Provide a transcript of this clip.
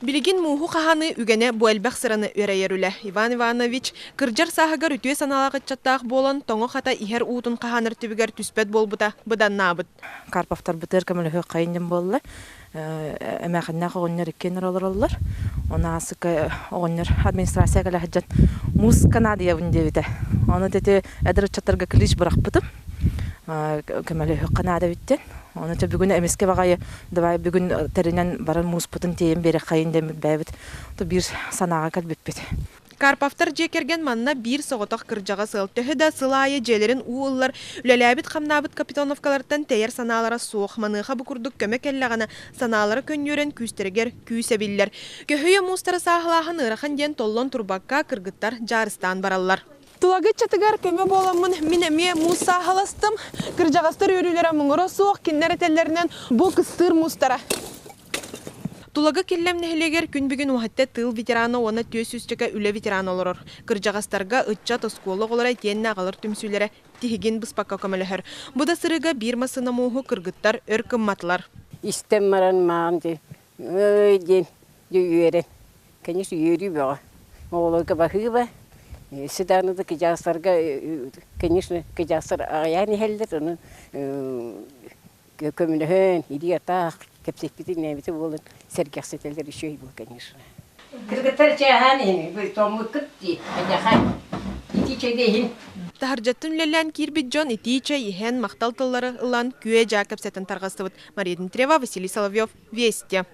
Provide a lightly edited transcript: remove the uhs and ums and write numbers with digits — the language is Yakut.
Билигин мууһу хаһааныы үгэнэ бу элбэх сыраны эрэйэр үлэ. Иван Иванович кырдьар сааһыгар үтүө санаалаах ыччаттаах буолан, тоҥо-хата иһэр уутун хаһаанар түбүгэр түспэт буолбута быданнаабыт. Карповтарбытыгар көмөлөһүөххэйин диэн буолла. Эмээхиннээх оҕонньор иккиэн олороллор. Оны аасыка оҕонньор администрация кэлэ сылдьан муус Канадиябын диэбитэ. Ону ити эдэр ыччаттарга клич бырахпытым. Көмөлөһүөххэ наада эбиттэн. Ону бүгүн эмискэ баҕайы давай бүгүн тэринэн баран мууспутун тиэйэн биэрэххэйин диэн бэйэбит биир санааҕа кэлбиппит. Карповтар дьиэ кэргэн манна биир соҕотох кырдьаҕас ыал. Төһө да сыл аайы дьиэлэрин уу ыллар, үлэлээбит-хамнаабыт Капитоновкалартан тэйэр санаалара суох. Маныаха бу курдук көмө кэллэҕинэ, санаалара көнньүөрэн күүстэригэр күүс эбиллэр. Көһүйэ муустары сааһылааһын ыарахан диэн толлон турбакка, кыргыттар дьаарыстаан бараллар. Тулагы ыччатыгар көмө буоламмын мин эмиэ муус сааһыластым. Кырдьаҕастар үөрүүлэрэ муҥура суох, кинилэр этэллэринэн бу кыстыыр муустара. Тулагы Киллэм нэһилиэгэр күн бүгүн уһатта тыыл ветерана уонна 400 үлэ ветерана олорор. Кырдьаҕастарга ыччат оскуола оҕолоро итиэннэ аҕалар түмсүүлэрэ тиһигин быспакка көмөлөһөр. Бу да сырыыга биир массыына мууһу кыргыттар өр кымматылар. Истэн баран маам дии, ой диэн үөрэн. Конечно, үөрүү бөҕө. Оҕолорго баһыыба. Седаны да кыдьаастарга, конечно, кыдьаастар аҕыйаан иһэллэр, ону көмөлөһөн, илии-атах кэпсэппитин нээбитэ буолан сэргэхситэллэр үчүгэй буол, конечно. Кыргыттар чааһаан иһин, тоҥмуккут дии, эдьэхэ. Ити чэйгэ иһин. Таһырдьаттан үлэлээн киирбит дьон итии чэй иһэн, махтал тыллары ылан, күө-дьаа кэпсэтэн тарҕастыбыт. Мария Дмитриева, Василий Соловьев, Вести.